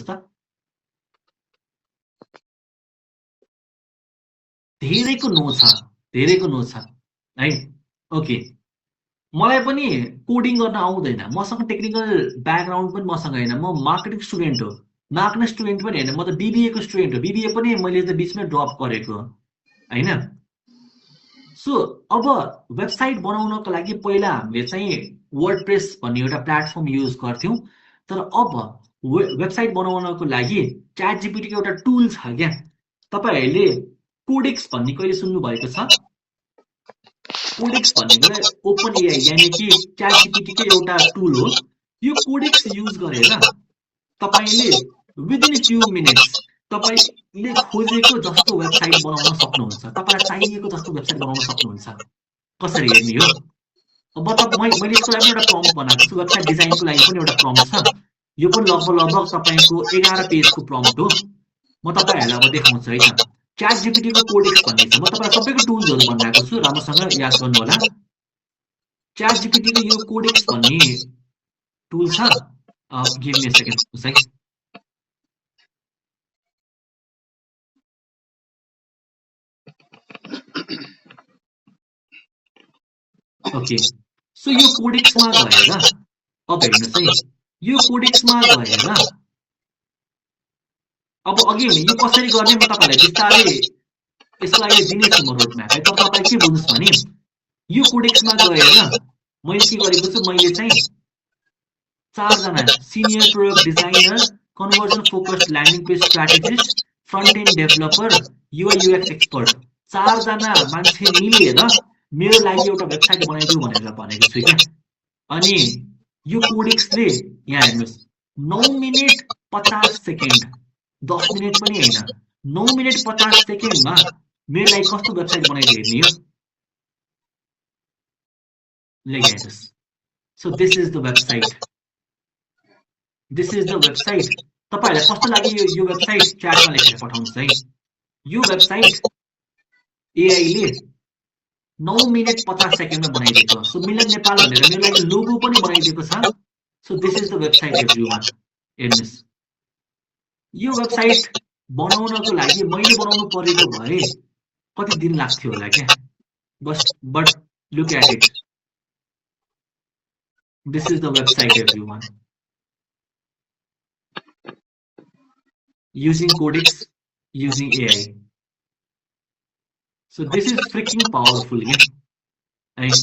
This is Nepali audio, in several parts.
त धेरैको नो छ है ओके मलाई पनि कोडिङ गर्न आउँदैन मसँग टेक्निकल ब्याकग्राउन्ड पनि मसँग हैन म मार्केटिङ स्टुडेन्ट हो मार्केटिङ स्टुडेन्ट पनि हैन म त बीबीए को स्टुडेन्ट हो बीबीए पनि मैले त बीचमै ड्रप गरेको हैन सो अब वेबसाइट बनाउनको लागि पहिला हामीले चाहिँ वर्डप्रेस भन्ने एउटा प्लेटफर्म युज गर्थ्यौं तर अब वेबसाइट बनाउनको लागि च्याट जीपीटी को एउटा टुल छ क्या तपाईहरुले कोडेक्स भन्ने कहिले सुन्नु भएको छ कोडेक्स भनेको ओपन एआई यानी कि च्याट जीपीटी को एउटा टुल हो यो कोडेक्स युज गरेर तपाईले विदिन फ्यु मिनेट्स तपाईले खोजेको जस्तो वेबसाइट बनाउन सक्नुहुन्छ तपाईलाई चाहिएको जस्तो वेबसाइट बनाउन सक्नुहुन्छ कसरी हेर्ने हो अब मैले यसको लागि एउटा प्रम्प्ट बनाएको छु वेबसाइट डिजाइनको लागि पनि एउटा प्रम्प्ट छ यो पनि लगभग तपाईको 11 पेजको प्रम्प्ट हो म तपाईहरुलाई अब देखाउँछु है त च्याट जीपीटी को कोडेक्स भन्ने छ म तपाईलाई सबैको टुल्सहरु बनाएको छु राम्रोसँग याद गर्नु होला च्याट जीपीटी को यो कोडेक्स भन्ने टुल छ गिभ मी अ सेकेन्ड है ओके सो यो कोडेक्समा गएर अब हेर्नुस् है यो कोडेक्समा गएर अब अघि भने यो कसरी गर्ने म तपाईलाई विस्तारै यसको लागि दिनेछु म रोड म्याप है तर तपाई के बुझ्नुस् भने यो कोडेक्समा गएर मैले के गरेको छु मैले चाहिँ 4 जना senior product designer conversion focused landing page strategist front end developer UI UX expert 4 जना मान्छे मिलेर मेरो लागि एउटा वेबसाइट बनाइदिऊ भनेर भनेको छु क्या अनि यो कोडेक्सले यहाँ हेर्नुस् 9 मिनेट 50 सेकेन्ड 10 मिनेट पनि हैन 9 मिनेट 50 सेकेन्डमा मेरो लागि कस्तो वेबसाइट बनाइदिने हो लेखेर्नुस् so this is the website तपाईहरुलाई कस्तो लाग्यो यो वेबसाइट च्याटमा लेखेर पठाउनुस् है यो वेबसाइट एआई ले 9 मिनेट 50 सेकेन्डमा बनाइदिएको सो मिलन नेपाल भनेर मेरो लागि लोगो पनि बनाइदिएको छ so this is the website everyone हेर्नुस् यो वेबसाइट बनाउनको लागि मैले बनाउनु परेको भए कति दिन लाग्थ्यो होला क्या but look at it this is the website everyone using Codex, using AI. So this is freaking powerful, yeah. Right?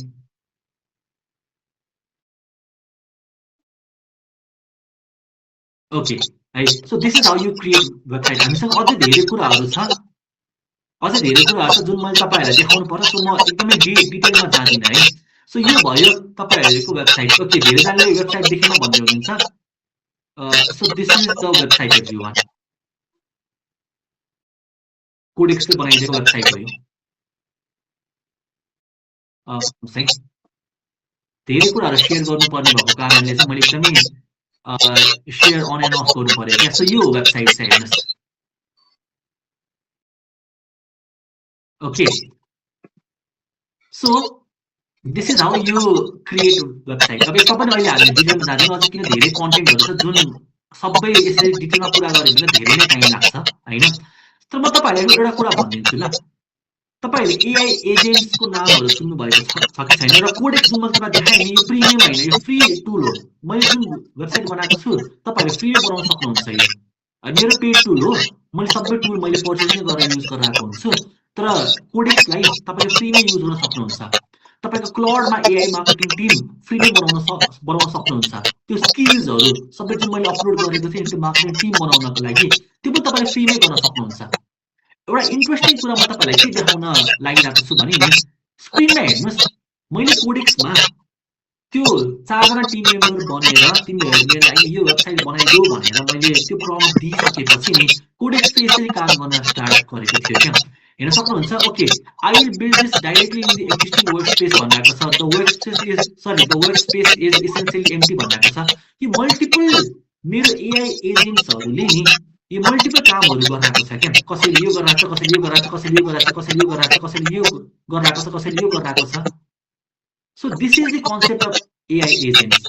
Okay, right. So this is how you create website. हामीसँग अझै धेरै कुराहरु छ जुन मैले तपाईहरुलाई देखाउनु पर्छ सो म एकदमै डिटेलमा जान्दिन है सो यो भयो तपाईहरुको वेबसाइट ओके धेरैजनाले वेबसाइट देखेन भन्दै हुनुहुन्छ so this is the website everyone कोडेक्सले बनाइदिएको वेबसाइट हो यो सही धेरै कुराहरु शेयर गर्नुपर्ने भएको कारणले चाहिँ मैले एकदमै शेयर अन एन्ड अफ गर्नु पर्यो क्या सो यो वेबसाइट चाहिँ हेर्नुस् okay so this is how you create website अब यसमा पनि अहिले हामीले डिटेलमा जाँदैनौँ अझ किन धेरै कन्टेन्टहरु छ जुन सबै यसरी डिटेलमा कुरा गर्यो भने धेरै नै टाइम लाग्छ हैन तर म तपाईहरुलाई एउटा कुरा भनिदिन्छु ल तपाईहरुले एआई एजेन्ट्सको नामहरु सुन्नु भएको छ कि छैन र कोडेक्स जुन मैले तपाईलाई देखाएँ नि यो प्रिमियम हैन यो फ्री टुल हो मैले जुन वेबसाइट बनाएको छु तपाईहरुले फ्रीमा बनाउन सक्नुहुन्छ यो मेरो पेड टुल हो मैले सबै टुल मैले पर्चेज नै गरेर युज गरिरहेको हुन्छु तर कोडेक्सलाई तपाईले फ्रीमै युज गर्न सक्नुहुन्छ तपाईको क्लाउडमा एआई मार्केटिङ टिम फ्रीमै बनाउन सक्नुहुन्छ त्यो स्किल्सहरु सबै जुन मैले अपलोड गरेको थिएँ त्यो मार्केटिङ टिम बनाउनको लागि त्यो पनि तपाईले फ्रीमै गर्न सक्नुहुन्छ एउटा इन्ट्रेस्टिङ कुरा म तपाईलाई के देखाउन लागिरहेको छु भने नि स्क्रिनमा हेर्नुस् मैले कोडेक्समा त्यो 4 जना टिम मेम्बर बनेर तिमीहरुले लागि यो वेबसाइट बनाइदेऊ भनेर मैले त्यो प्रम्प्ट दिइसकेपछि नि कोडेक्सले यसरी काम गर्न स्टार्ट गरेको थियो क्या हेर्न सक्नुहुन्छ okay I will build this directly in the existing workspace भनेको छ the workspace is essentially empty भनेको छ कि मल्टिपल मेरो एआई एजेन्ट्सहरुले नि यो मल्टिपल कामहरु गरिरहेको छ क्या कसैले यो गरिरहेको छ कसैले यो गरिरहेको छ कसैले यो गरिरहेको छ कसैले यो गरिरहेको छ कसैले यो गरिरहेको छ कसैले यो गरिरहेको छ so this is the concept of AI agents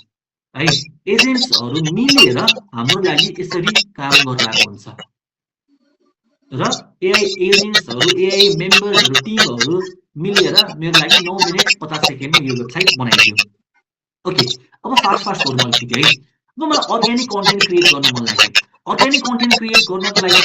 है। एजेन्ट्सहरू मिलेर हाम्रो लागि यसरी काम गरिरहेको हुन्छ र एआई एजेन्ट्सहरू, एआई मेम्बर्सहरू, टिमहरू मिलेर मेरो लागि 9 मिनेट 50 सेकेन्डमा यो वेबसाइट बनाइदियो। ओके, अब फास्ट गरौँ अलिकति है। अब मलाई अर्ग्यानिक कन्टेन्ट क्रिएट गर्न मन लाग्यो। अर्ग्यानिक कन्टेन्ट क्रिएट गर्नको लागि